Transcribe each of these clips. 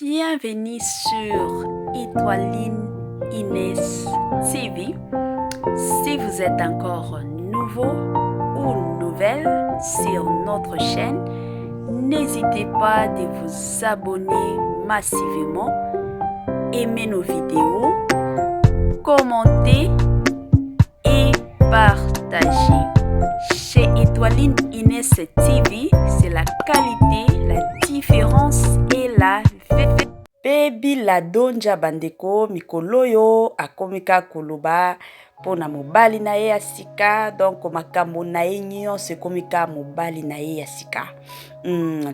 Bienvenue sur Étoiline Inès TV. Si vous êtes encore nouveau ou nouvelle sur notre chaîne, n'hésitez pas de vous abonner massivement, aimer nos vidéos, commenter et partager. Chez Étoiline Inès TV, c'est la qualité, la différence et la Baby la Dondja. Bandeko, mikolo oyo akomi kaka koloba mpona mobali na ye ya sika. Donc makambo na ye nyonso ekomi kaka mobali na ye ya sika.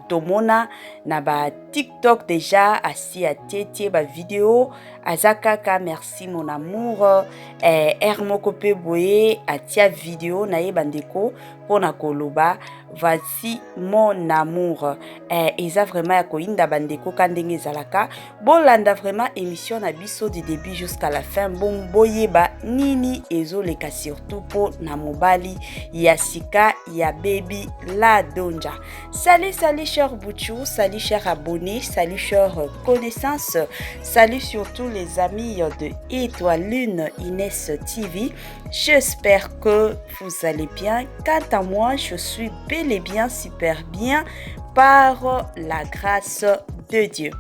Tomona na ba TikTok déjà asi atietie bavideo, aza kaka "Merci mon amour". Aire moko mpe boye atia video na ye, bandeko, mpona koloba "Voici mon amour". Eza vraiment ya koyinda, bandeko, ka ndenge ezalaka. Bolanda vraiment émission na biso du début jusqu'à la fin, boyeba nini ezoleka, surtout mpo na mobali ya sika ya Baby La Dondja. Salut, salut cher Bouchou, salut cher abonné, salut cher connaissance, salut surtout les amis de Étoile Inès TV. J'espère que vous allez bien. Quant à moi, je suis bel et bien super bien par la grâce de Dieu.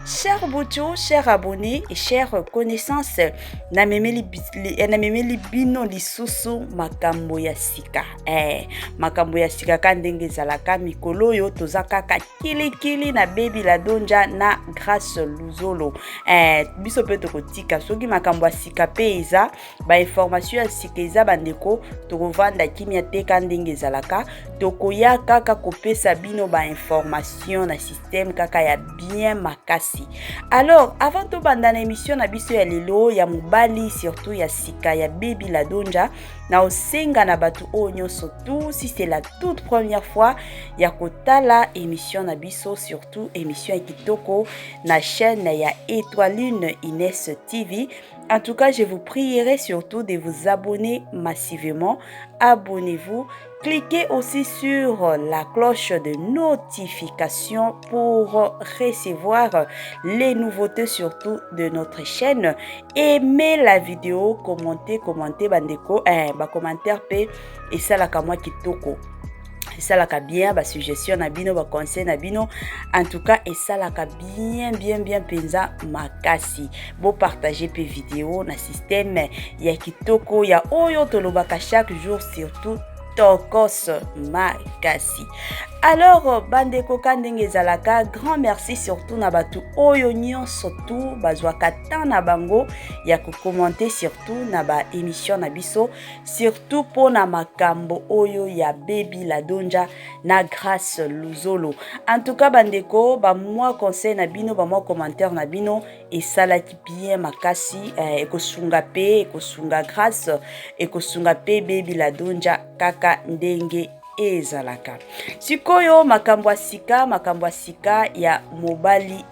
Cher Bouchou, cher abonné et chère connaissance, namemeli bino lisusu makambo ya sika. Makambo ya sika ka ndenge ezalaka. Mikolo oyo toza kaka kilikili na Baby La Dondja na Grâce Luzolo. Biso mpe tokotika soki makambo ya sika mpe eza, bainformation ya sika eza, bandeko, tokovanda kimia te. Ka ndenge ezalaka, tokoya kaka kopesa bino bainformation na système kaka ya bien makasi. Alors, avant tobanda na émission na biso ya lelo ya mobali surtout ya sika ya Baby La Dondja, na osenga na bato oyo nyonso tout, si c'est la toute première fois ya kotala émission na biso, surtout émission ya kitoko na chaîne ya Étoiline Inès TV, en tout cas, je vous prierai surtout de vous abonner massivement. Abonnez-vous. Cliquez aussi sur la cloche de notification pour recevoir les nouveautés surtout de notre chaîne. Aimez la vidéo, commentez, commentez, bandeko, ba commentaire pe esalaka mwa kitoko, esalaka bien. Basuggestion na bino, baconseil na bino, en tout cas esalaka bien, bien, bien mpenza makasi. Bopartage mpe video na système ya kitoko ya oyo tolobaka chaque jour, surtout tokos makasi. Alors bandeko, ka ndenge ezalaka, grand merci surtout na bato oyo nyonso tu bazwaka temps na bango ya kocommenter, surtout na baémission na biso, surtout mpona makambo oyo ya Baby La Dondja na Grâce Luzolo. En tout cas bandeko, bamwa conseil na bino, bamwa commentaire na bino esalaki bien makasi. Ekosunga mpe, ekosunga Grâce, ekosunga mpe Baby La Dondja, kaka ndenge ezalaka. Sikoyo makambo ya sika, makambo ya sika ya mobali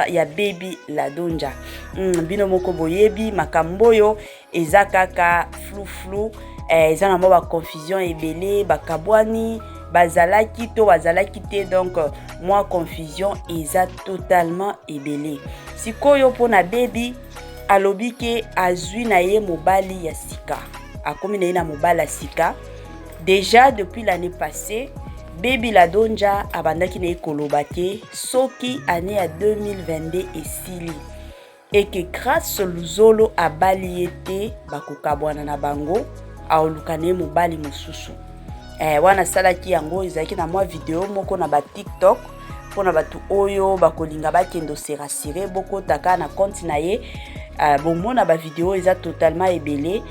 ya Baby La Dondja. Bino moko boyebi makambo oyo eza kaka flou flou, eza na mwa baconfusion ebele. Bakabwani, bazalaki to bazalaki te, donc mwa confusion eza totalement ebele. Sikoyo mpona Baby, alobi ke azwi na ye mobali ya sika, akomi na ye na mobali ya sika. Déjà depuis l'année passée, Baby La Dondja abandaki na ye koloba te soki année ya 2022 esili eke Grâce Luzolo abali ye te, bakokabwana na bango, aoluka na ye mobali mosusu. Wana asalaki yango, ezalaki na mwa video moko na baTikTok. Mpona bato oyo bakolinga bakende se rassurer, bokotaka na compte na ye, bomona bavideo eza totalement ebele.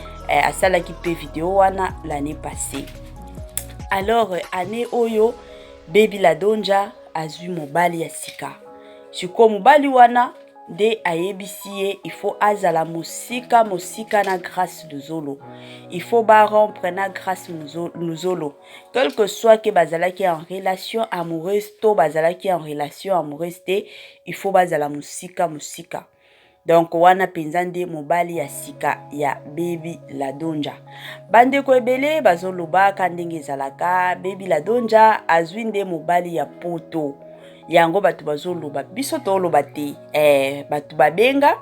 Asalaki mpe video wana l'année passée. Alors année oyo, Baby La Dondja azwi mobali ya sika. Sikoyo mobali wana nde ayebisi ye il faut azala mosika mosika na Grâce Luzolo, il faut barompre na Grâce Luzolo, quel que soit ke bazalaki en relation amoureuse to bazalaki en relation amoureuse te, il faut bazala mosika mosika. Donc wana mpenza nde mobali ya sika ya Baby La Dondja. Bandeko ebele bazolobaka ndenge ezalaka, Baby La Dondja azwi nde mobali ya poto. Yango bato bazoloba, biso tooloba te. Bato babenga,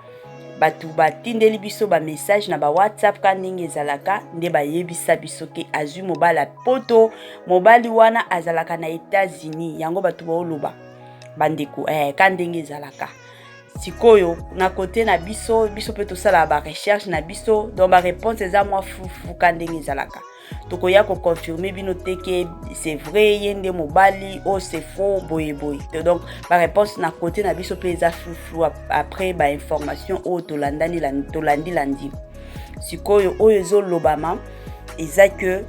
bato batindeli biso bamessage na bawhatsapp ka ndenge ezalaka, nde bayebisa biso ke azwi mobali ya poto. Mobali wana azalaka na États-Unis. Yango bato baoloba, bandeko, ka ndenge ezalaka. Sikoyo na kote na biso, biso mpe tosalaka barecherche na biso, donc baréponse eza mwa fufu ka ndenge ezalaka. Tokoya koconfirme bino te ke c'est vrai, ye nde mobali o, c'est faux, boye boye. Donc baréponse na kote na biso mpe eza fufu après bainformation oyo tolandani, tolandi-landi. Sikoyo oyo ezolobama eza ke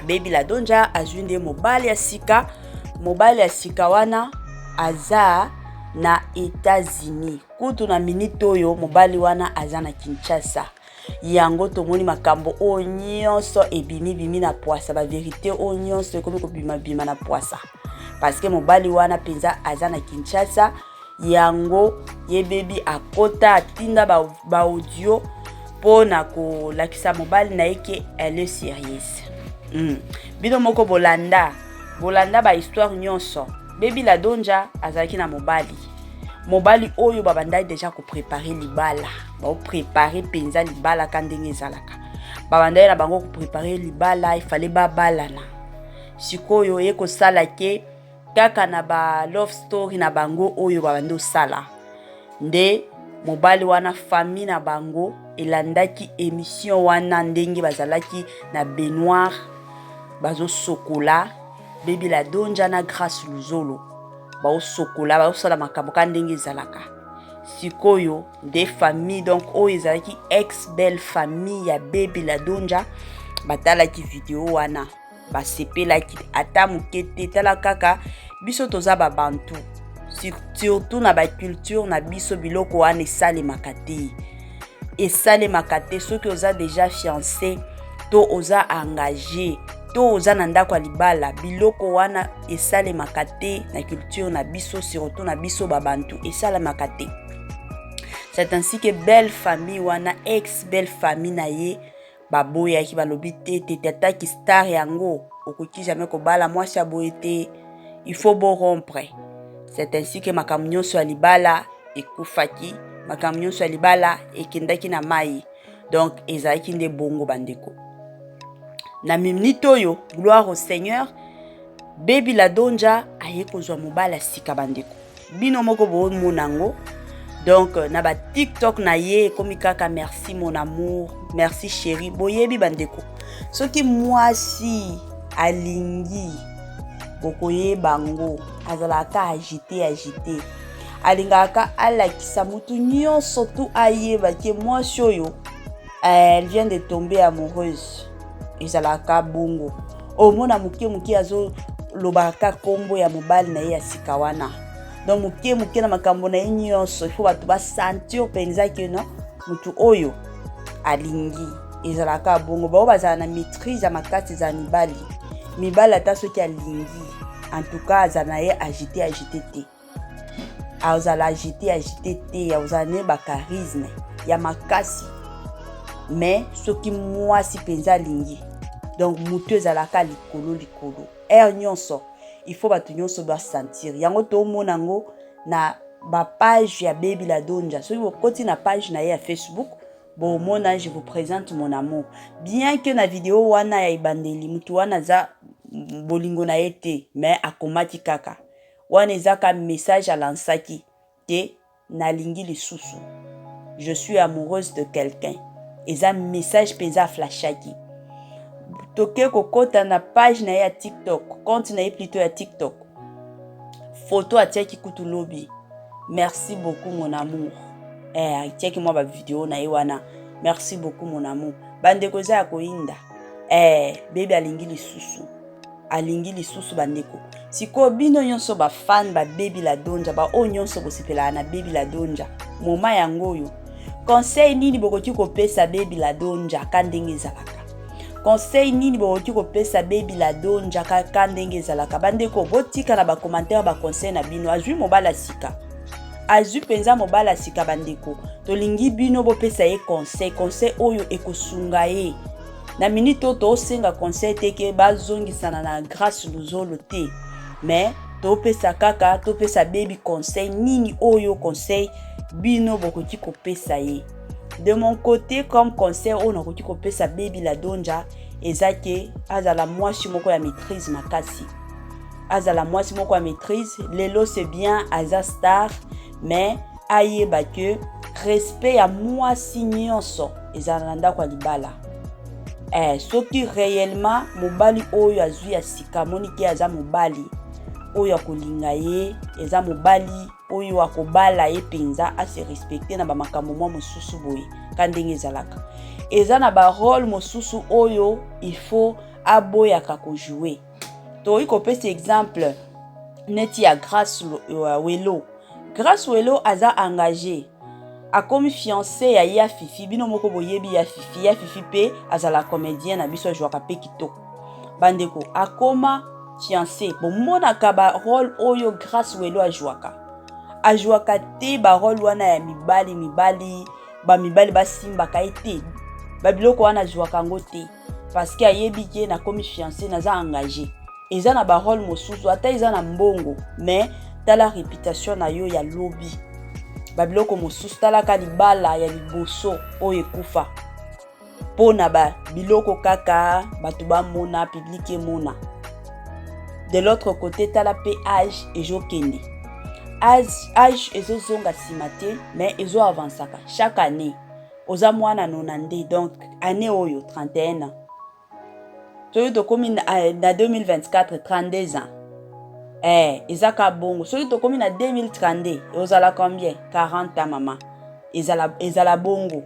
Baby La Donja azwi nde mobali ya sika. Mobali ya sika wana aza na États-Unis. Kutu na minute oyo, mobali wana aza na Kinshasa. Yango tomoni makambo oyo nyonso ebimibimi na pwasa, bavérité oyo nyonso ekomi kobimabima na pwasa, parce que mobali wana mpenza aza na Kinshasa. Yango ye Baby akota, atinda baaudio ba mpo na kolakisa mobali na ye ke elle est sérieuse. Bino moko bolanda, bolanda bahistoire nyonso. Baby La Donja azalaki na mobali. Mobali oyo babandaki deja koprépare libala, baoprépare mpenza libala ka ndenge ezalaka. Babandaki na bango koprépare libala, efale babalana. Sikoyo ye kosala ke kaka na ba love story na bango oyo babandi osala nde mobali wana, famille na bango elandaki émission wana ndenge bazalaki na baignoire, bazosokola. Baby La Donja na Grâce Luzolo baosokola, baosala makambo ka ndenge ezalaka. Sikoyo nde famille, donc oyo ezalaki ex belle famille ya Baby La Donja, batalaki video wana, basepelaki ata moke te. Tala kaka, biso toza babantu, surtout na baculture na biso, biloko wana esalemaka te, esalemaka te. Soki oza déjà fiancé to oza engagé to oza na ndako ya libala, biloko wana esalemaka te na culture na biso, surtout na biso babantu, esalemaka te. C'est ainsi que belle famille wana, ex belle famille na ye, baboyaki, balobi te te te, ataki star yango okoki jamais kobala mwasi ya boye te, il faut borompre. C'est ainsi que makambo nyonso ya libala ekufaki, makambo nyonso ya libala ekendaki na mai. Donc ezalaki nde bongo, bandeko. Na minute oyo, gloire au Seigneur, Baby La Donja aye kozwa mobali ya sika. Bandeko, bino moko bomona yango. Donc na batiktok na ye ekomi kaka "Merci mon amour, merci chéri". Boyebi bandeko, soki mwasi alingi, bokoyeba yango, azalaka agité, agité, alingaka alakisa motu nyonso tu ayeba ke mwasi oyo, elle vient de tomber amoureuse. Ezalaka bongo. Omona moke moke azolobaka nkombo ya mobali na ye ya sika wana. Donc moke moke na makambo na ye nyonso, il faut bato basentir mpenza ke no, motu oyo alingi. Ezalaka bongo. Bao bazala na maîtrise ya makasi ezala mibali. Mibali, ata soki alingi, en tout cas azala na ye agité, agité te, azala agité, agité te, azala na ye bacharisme ya makasi. Mais soki mwasi mpenza alingi, donc motu ezalaka likolo likolo heure nyonso, il faut bato nyonso basentir yango. Tomona yango na bapage ya Baby La Donja. Soki bokoti na page na ye ya Facebook, bomona "Je vous présente mon amour". Bien que na video wana ya ebandeli, motu wana aza bolingo na ye te, mais akomaki kaka wana, eza ka message alansaki te: "Nalingi lisusu, je suis amoureuse de quelqu'un." Eza message mpenza aflashaki. Toke kokɔta na page na ye ya TikTok, compte na ye plutôt ya TikTok, photo atiaki kutu lobi: "Merci beaucoup mon amour". Atiaki mwa bavideo na ye wana: "Merci beaucoup mon amour". Bandeko, eza ya koyinda. Baby alingi lisusu, alingi lisusu, bandeko. Sikoyo bino nyonso bafan baBaby La Donja, baoyo nyonso bosepelaka na Baby La Donja, moma yango oyo, conseil nini bokoki kopesa Baby La Donja ka ndenge ezalaka? Conseil nini bokoki kopesa Baby La Donja ka ndenge ezalaka? Bandeko, botika na bacommentaire baconseil na bino. Azwi mobali ya sika, azwi mpenza mobali ya sika. Bandeko, tolingi bino bopesa ye conseil, conseil oyo ekosunga ye na minute oyo. Toosenga conseil te ke bazongisana na Grâce Luzolo te, mais Topesa kaka, topesa Baby conseil nini oyo conseil bino bokoki kopesa ye. De mon côté, comme conseil oyo nakoki kopesa Baby La Dondja eza ke azala mwasi moko ya maîtrise makasi, azala mwasi moko ya maîtrise. Lelo c'est bien, aza star, mais ayeba ke respect ya mwasi nyonso ezala na ndako ya libala. Soki réellement mobali oyo azwi ya sika amoni ke aza mobali oyo akolinga ye, eza mobali oyo akobala ye mpenza, ase respecte na bamakambo mwa mosusu boye. Ka ndenge ezalaka, eza na barole mosusu oyo il faut aboyaka kojouer. Tokoki kopesa exemple neti ya Grace Welo. Grace Welo aza engagé, akomi fiancé ya Ya Fifi. Bino moko boyebi Ya Fifi. Ya Fifi mpe azala comédien na biso, ajwaka mpe kitoko. Bandeko, akoma fiancé. Bomonaka barole oyo Grace Welo ajwaka, ajwaka te barole wana ya mibali mibali, bamibali basimbaka ye te, babiloko wana azwaka yango te, parce que ayebi ke nakomi fiancé, naza engagé. Eza na barole mosusu, ata eza na mbongo, mais tala réputation na yo ya lobi. Babiloko mosusu, talaka libala ya liboso oyo ekufa mpo na babiloko kaka bato bamona, public emona. De l'autre côté, tala mpe age ezokende, age ezozonga nsima te, mais ezoavansaka chaque année. Oza mwana nona nde, donc année oyo 31 ans, soki tokómi na 2024, 32 ans. Eza ka bongo. Soki tokómi na 2032, ozala combien? 40 ans, mama. Ezala bongo.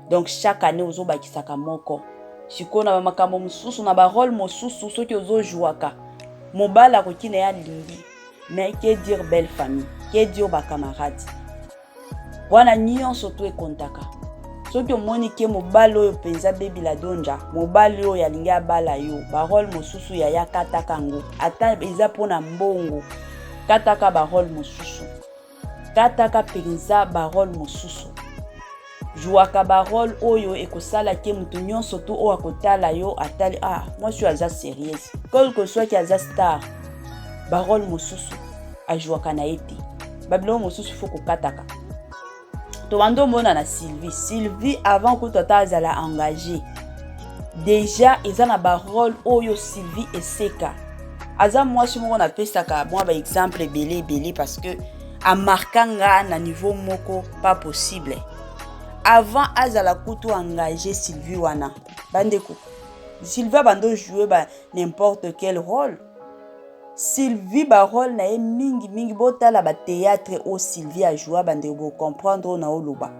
Donc chaque année ozobakisaka moko. Sikoyo na bamakambo mosusu, na barole mosusu, soki ozojwaka, mobali akoki na ye alingi, mais que dire belle famille, que dire bacamarade wana nyonso to ekontaka. Soki omoni ke mobali oyo mpenza, Baby La Dondja, mobali oyo alingi abala yo, barole mosusu yaya kataka yango, ata eza mpona mbongo. Kataka barole mosusu, kataka mpenza barole mosusu. Zwaka barole oyo ekosala ke moto nyonso to oyo akotala yo atali: "Ah, mwasi oyo aza sérieuse." Quelque soki aza star, barole mosusu azwaka na ye te. Babiloko mosusu faut kokataka. Tobanda omona na Sylvie. Sylvie, avant kutu ata azala engagé, déjà eza na barole oyo Sylvie eseka. Aza mwasi moko napesaka mwa baexemple ebele ebele, parce que amarka nga na niveau moko pas possible. Avant azala kutu engagé, Sylvie wana, bandeko, Sylvie abanda jouer ba n'importe quel rôle. Sylvie, barole na ye mingimingi, botala bathéâtre oyo Sylvie ajoua, bandeko, bocomprendre oyo na oloba.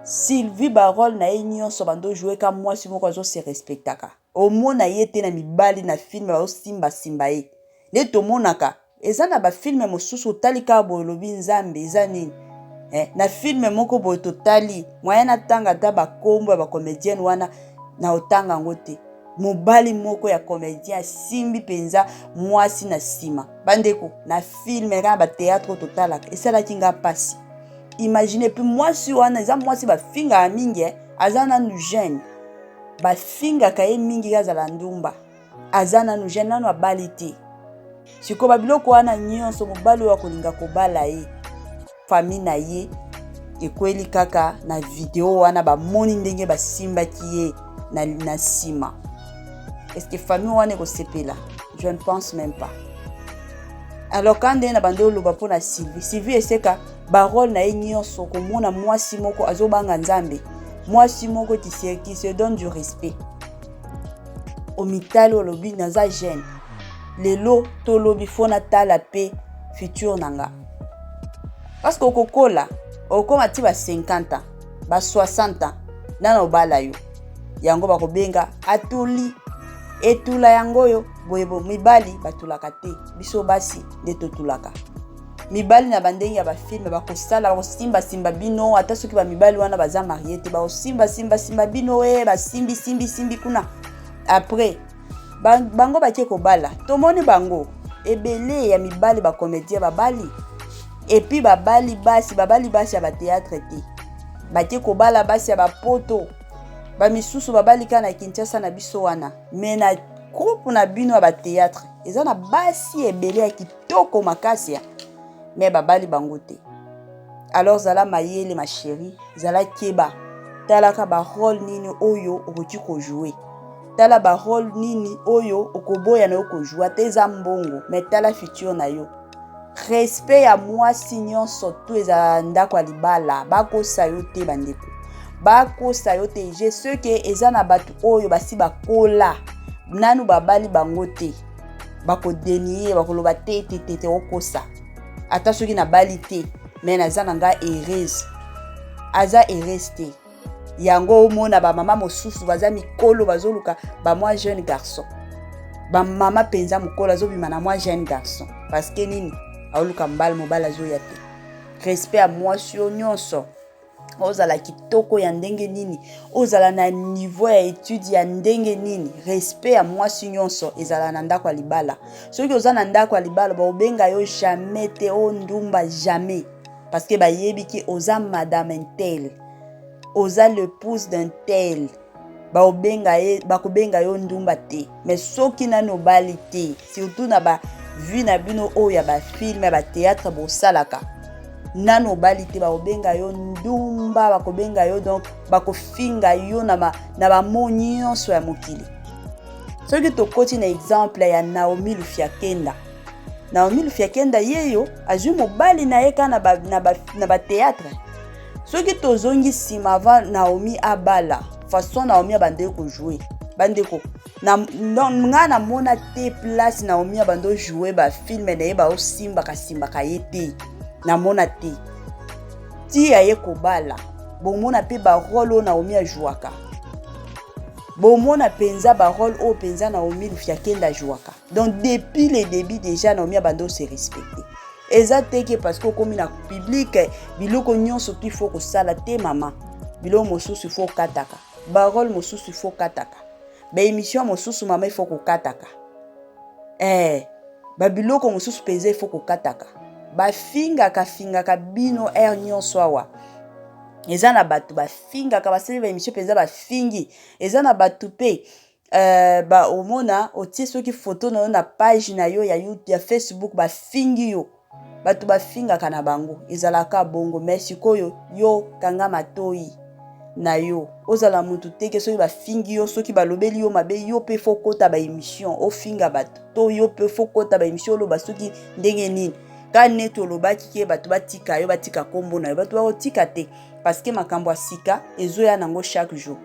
Sylvie, barole na ye nyonso bando joue ka mwasi moko azose respectaka. Omona ye te na mibali na film bazosimbasimba ye nde tomonaka. Eza na bafilm mosusu, otali kaka boye, olobi: "Nzambe, eza nini?" Na film moko boye totali, moyen natanga ata bakombo ya bacomédienne wana na otanga yango te. Mobali moko ya comédien asimbi mpenza mwasi na nsima. Bandeko, na film kaka, bathéâtre oyo totalaka, esalaki nga mpasi. Imagine, puis mwasi wana eza mwasi bafingaka mingi, aza nanu jeune, bafingaka ye mingi, azala ndumba, aza nanu jeune, nanu abali te. Sikoyo babiloko wana nyonso, mobali oyo akolinga kobala ye, famille na ye ekweli kaka na video wana, bamoni ndenge basimbaki ye na nsima. Est-ce que famille wana ekosepela? Je ne pense même pas. Alors ka ndenge na bandi oloba mpo na Sylvie, Sylvie eseka, barole na ye nyonso, komona mwasi moko azobanga Nzambe, mwasi moko qui se donne du respect. Omitali, olobi: "Naza jeune lelo, tolobi faut natala mpe futur na nga." Parce que okokola, okokóma ti ba 50 ans, ba 60 ans, nana obala yo, yango bakobenga atuli etula yango oyo boye. Bo mibali batulaka te, biso basi nde totulaka. Mibali na bandenge ya bafilm bakosala, bakosimbasimba bino, ata soki bamibali wana baza marié te, bakosimbasimbasimba bino e basimbi simbi simbi kuna. Après bango batie kobala. Tomoni bango ebele ya mibali bacomédien babali, et puis babali basi, babali basi ya bathéâtre te, batie kobala basi ya bapoto. Bamisusu babali kaka na Kinshasa na biso wana, mais na groupe na bino ya batheatre eza na basi ebele ya kitoko makasi ya me babali bango te. Alors zala mayele ma chérie, zala keba, talaka barole nini oyo okoki kojoue, tala barole nini oyo okoboya na yo kojoue, ata eza mbongo me tala futur na yo. Respect ya mwasi nyonso tu ezala ndako ya libala, bakosa yo te bandeko, bakosa yo te. Je sais que eza na bato oyo basi bakola nanu babali bango te, bakodenie, bakoloba te te te te, okosa. Ata soki nabali te me naza na nga heureuse, aza heureuse te. Yango omona bamama mosusu baza mikolo bazoluka bamwa jeune garçon, bamama mpenza mokolo azobima na mwa jeune garçon parce que nini, aoluka mbala mobali azoya te. Respect ya mwasi yo nyonso, ozala kitoko ya ndenge nini, ozala na niveau ya etude ya ndenge nini, respect ya mwasi nyonso ezala na ndako ya libala. Soki oza na ndako ya libala, baobenga yo jamais te o ndumba, jamais, parce que bayebi ke oza madame intel, oza l'épouse d'un tel, baobenga ye, bakobenga yo ndumba te. Mais soki nani obali te, surtout na bavue na bino oyo ya bafilme ya batheatre bosalaka, nanu obali te, bakobenga yo ndumba, bakobenga yo donc bakofinga yo na bamo nyonso ya mokili. Soki tokoti na exemple ya Naomi Lufiakenda, Naomi Lufiakenda yeyo azwi mobali na ye kaka na batheatre. Soki tozongi nsima, avant Naomi abala, façon Naomi abandeki kojoue, bandeko, nga namona te place Naomi abandi ojoue bafilme na ye baosimbaka simbaka ye te, namona te. Ti aye kobala, bomona mpe barole oyo Naomi ajwaka, bomona mpenza barole oyo mpenza Naomi Lufiakenda ajwaka. Donc depuis le début déjà Naomi abandi ose respecte. Eza te ke parce que okomi na public, biloko nyonso tu ifo kosala te. Mama, biloko mosusu ifo okataka, barole mosusu ifo okataka, baémission mosusu mama ifo kokataka, babiloko mosusu mpenza ifo kokataka. Bafingaka fingaka bino aire nyonso awa, eza na bato bafingaka, basali baémission mpenza bafingi. Eza na bato mpe ba omona otie soki foto na yo na page na yo ya Facebook, bafingi yo. Bato bafingaka na bango, ezalaka bongo. Mais sikoyo yo kanga matoi na yo, ozala motu teke soki bafingi yo, soki balobeli yo mabe, yo mpe fo kota baémission ofinga bato, to yo mpe fo kota baémission oloba soki ndenge nini. Ka neti olobaki ke bato batika yo, batika nkombo na yo, bato bakotika te parce que makambo ya sika ezoya nango chaque jour.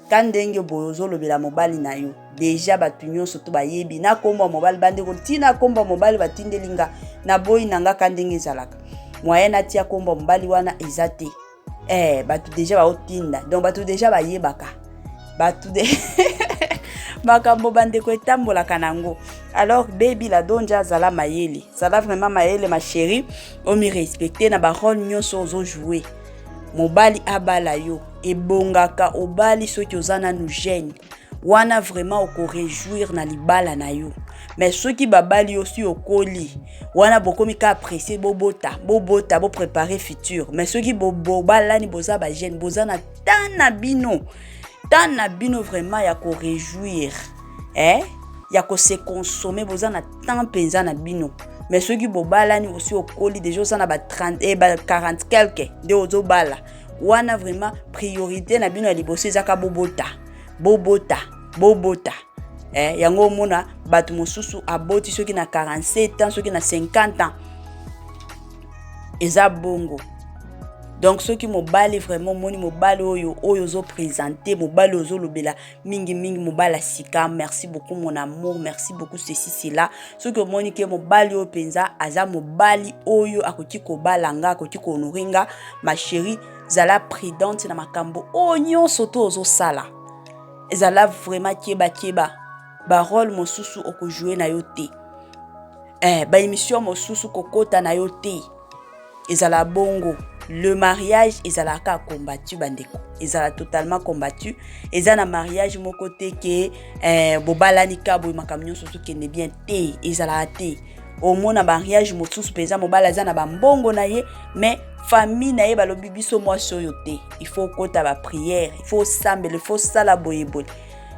Ka ndenge boye ozolobela mobali na yo, déjà bato nyonso to bayebi na nkombo ya mobali. Bandeko, ntina nkombo ya mobali batindeli nga, naboyi na nga. Ka ndenge ezalaka, moyen natia nkombo ya mobali wana eza te. Bato déjà baotinda, donc bato déjà bayebaka bato de makambo bandeko etambolaka nango. Alors Baby La Donja, azala mayele, zala vraiment mayele ma chérie, omi respecte na barole nyonso ozojoue. Mobali abala yo, ebongaka obali soki oza nanu jeune, wana vraiment okoréjouir na libala na yo. Mais soki babali yo si okoli, wana bokomi ka apprécier, bobota bobota, boprépare futur. Mais soki bobalani boza bajeune, boza na temps na bino, temps na bino vraiment ya koréjouir, ya kose consommer, boza na temps mpenza na bino. Mais soki bobalani osi okoli déjà, oza na ba 30, ba 40 quelque nde ozobala, wana vraiment priorité na bino ya liboso ezaka bobota bobota bobota. Yango omona bato mosusu aboti soki na 47 ans, soki na 50 ans, eza bongo. Donc soki mobali vraiment omoni mobali oyo ozoprésente, mobali oyo ozolobela mingimingi, mobali ya sika, merci beaucoup mon amour, merci beaucoup ceci cela, soki omoni ke mobali oyo mpenza aza mobali oyo akoki kobala nga, akoki kohonorer nga, ma chérie, zala prudente na makambo oyo nyonso to ozosala. Ezala vraiment kebakeba, barole mosusu okojoue na yo te, baémission mosusu kokota na yo te, ezala bongo. Le mariage ezalaka combattu, bandeko, ezala totalement combattu. Eza na mariage moko te ke bobalani ka boye, makambo nyonso tokende bien te, ezalaka te. Omona mariage mosusu mpenza mobali aza na bambongo na ye, mais famille na ye balobi biso mwasi oyo te, il faut okota baprière, il faut osambela, il faut osala boyeboye.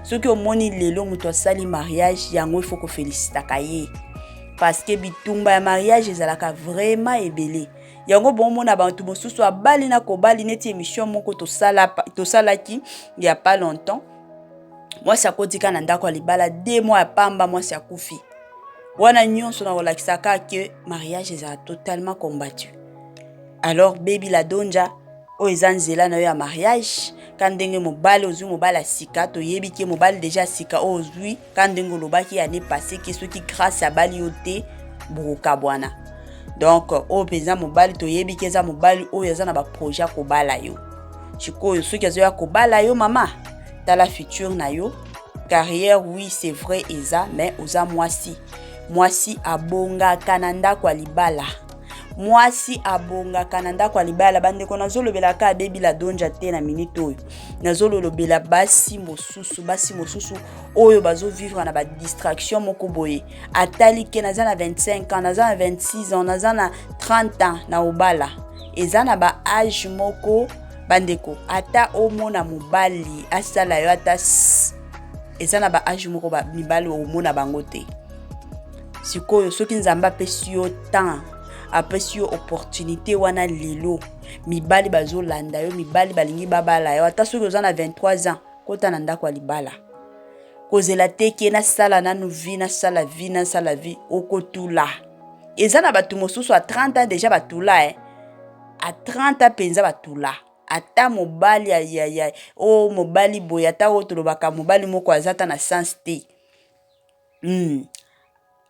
Soki omoni lelo moto asali mariage, yango il faut kofélicitaka ye, parce que bitumba ya mariage ezalaka vraiment ebele. Yango bomona bato mosusu abali na kobali, neti émission moko tosalaki ya pas longtemps, mwasi akotika na ndako ya libala 2 mois ya pamba, mwasi akufi. Wana nyonso na kolakisaka ke mariage ezala totalement combattu. Alors Baby La Donja, oyo eza nzela na yo ya mariage, ka ndenge mobali ozwi, mobali ya sika, toyebi ke mobali déjà sika oyo ozwi, ka ndenge olobaki année passée ke soki Grâce abali yo te, bokokabwana. Donc oyo mpenza mobali toyebi ke eza mobali oyo aza na baprojet ya kobala yo. Sikoyo soki azoya kobala yo, mama, tala futur na yo. Carrière, oui, c'est vrai, eza, mais oza mwasi. Mwasi abongaka na ndako ya libala, mwasi abongaka na ndako ya libala. Bandeko, nazolobelaka Baby La Donja te na minute oyo, nazolobela basi mosusu, basi mosusu oyo bazovivre na badistraction moko boye. Atali ke naza na 25 ans, naza na 26 ans, naza na 30 ans na obala. Eza na baâge moko, bandeko, ata omona mobali asala yo ata, eza na baâge moko mibali omona bango te. Sikoyo soki Nzambe apesi yo temps, apesi yo opportunité wana, lelo mibali bazolanda yo, mibali balingi babala yo, ata soki oza na 23 ans, kota na ndako ya libala. Kozela te ke nasala nanu vie, nasala vie, nasala vie, okotula. Eza na bato mosusu a 30 ans déjà batula, eh. A 30 ans mpenza batula. Ata mobali ya, ya, ya, o mobali boye, ata oyo tolobaka mobali moko aza ata na sens te.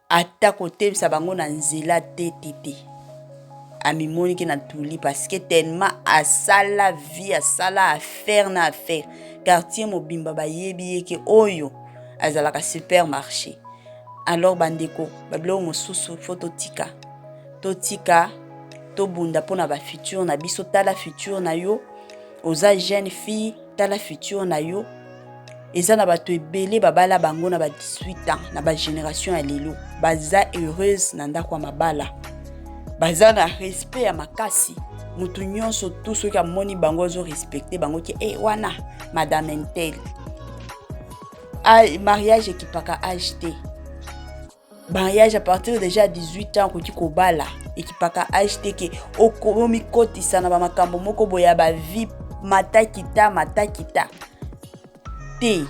Ata kotemisa bango na nzela te te te, amimoniki na tuli, parce que tellement asala vie, asala affaire na affaire, quartier mobimba bayebi ye ke oyo azalaka supermarché. Alors bandeko, babiloko mosusu faut totika, totika, tobunda mpona bafutur na biso. Tala futur na yo, oza jeune fille, tala futur na yo. Eza na bato ebele babala bango na ba 18 ans, na bagénération ya lelo baza heureuse na ndako ya mabala, baza na respect ya makasi. Motu nyonso tu soki amoni bango, azorespecte bango ke e wana madame un tel. Mariage ekipaka âge te. Mariage, à partir déjà ya 18 ans okoki kobala. Ekipaka âge te ke okomikotisa na bamakambo moko boye ya bavie matakita matakita te.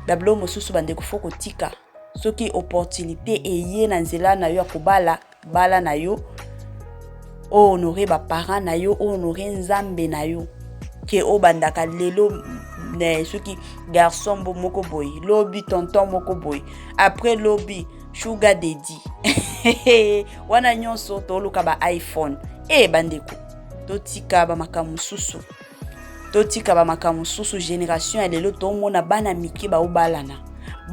Babiloko mosusu, bandeko, faut kotika. Soki opportunité eye na nzela na yo ya kobala, bala na yo, ohonore baparent na yo, ohonore Nzambe na yo, ke obandaka lelo soki garçon moko boye, lobi tonton moko boye, après lobi sugar daddy. Wana nyonso toluka ba iPhone. E bandeko, totika bamakambo mosusu, totika bamakambo mosusu. Génération ya lelo, tomona bana mike baobalana,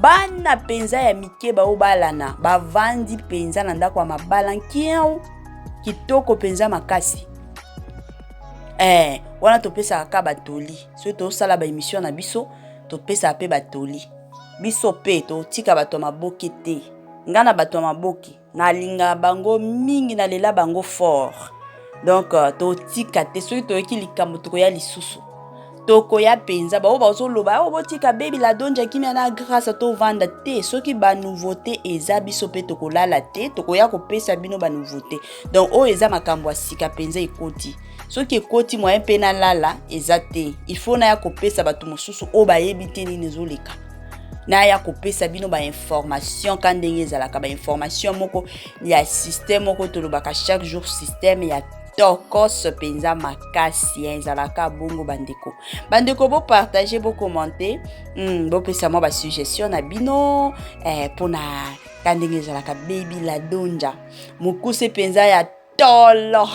bana mpenza ya mike baobalana, bavandi mpenza na ndako ya mabala nkiau, kitoko mpenza makasi. Wana topesaka ka batoli. Soki tosala baémission na biso, topesaka mpe batoli. Biso mpe totika bato ya maboke te. Nga na bato ya maboke, nalingaka bango mingi, nalela bango fort. Donc totika te. Soki toyoki likambo, tokoya lisusu, tokoya mpenza. Bao bazoloba oyo, botika Baby La Donja kimia na Grâce, tovanda te. Soki banouveauté eza, biso mpe tokolala te, tokoya kopesa bino banouveauté. Donc oyo eza makambo ya sika mpenza ekoti. Soki ekoti, moyen mpe nalala eza te. Il faut naya kopesa bato mosusu oyo bayebi te nini ezoleka, naya kopesa bino bainformation ka ndenge ezalaka, bainformation moko ya système moko tolobaka chaque jour, système ya tokos mpenza makasi. Ezalaka bongo, bandeko. Bandeko, bopartage, bokommente, bopesa mwa basuggestion na bino mpona ka ndenge ezalaka. Baby La Donja, mokuse mpenza ya tolo,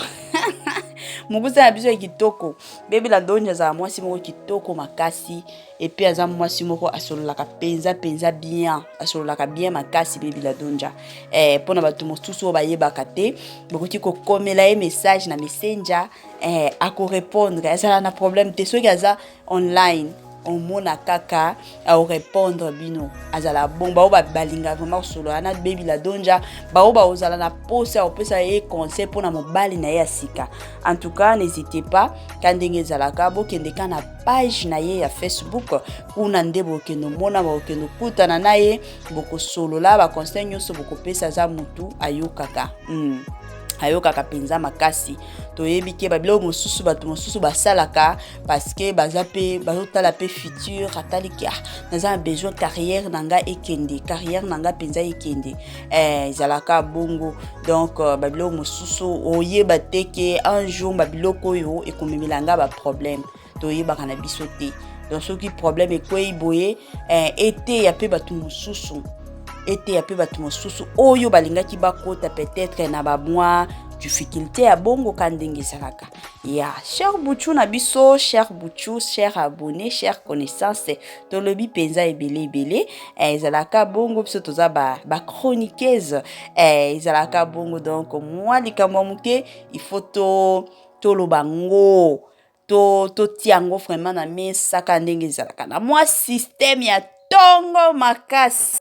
mokuse na biso ya kitoko. Baby La Donja azala mwasi moko kitoko makasi, et puis aza mwasi moko asololaka mpenza mpenza bien, asololaka bien makasi, Baby La Donja. Mpona bato mosusu oyo bayebaka te, bokoki kokomela ye message na Messenger, akorépondre, azala na problème te. Soki aza online, Omona kaka aorépondre bino, azala bon. Bao balinga vraiment kosolola na Baby La Dondja, bao baozala na posa ya kopesa ye conseil mpona mobali na ye ya sika, en tout cas n'hésitez pas. Ka ndenge ezalaka, bokende ka na page na ye ya Facebook, kuna nde bokende omona, bokende okutana na ye, bokosolola, baconseil nyonso bokopesa. Aza motu ayokaka. Ayokaka mpenza makasi. Toyebi ke babiloko mosusu bato mosusu basalaka parce que baza mpe bazotala mpe futur. Ataliki: "Ah, naza na besoin carrière na nga ekende, carrière na nga mpenza ekende." Ezalaka bongo. Donc babiloko mosusu oyeba te ke un jour babiloko oyo ekomemela nga baproblème, toyebaka na biso te. Donc soki problème ekwei boye, eteya mpe bato mosusu, eteya mpe bato mosusu oyo balingaki bakota peut-être na bamwa difficulté ya bongo. Ka ndenge ezalaka ya cher Buchu na biso, cher Buchu, cher abonné, cher connaissance, tolobi mpenza ebele ebele. Ezalaka bongo, biso toza bachroniqueuse ba ezalaka bongo. Donc mwa likambo ya moke, il faut to toloba ngo, totia yango vraiment na mesaka ndenge ezalaka na mwa système ya ntongo makasi.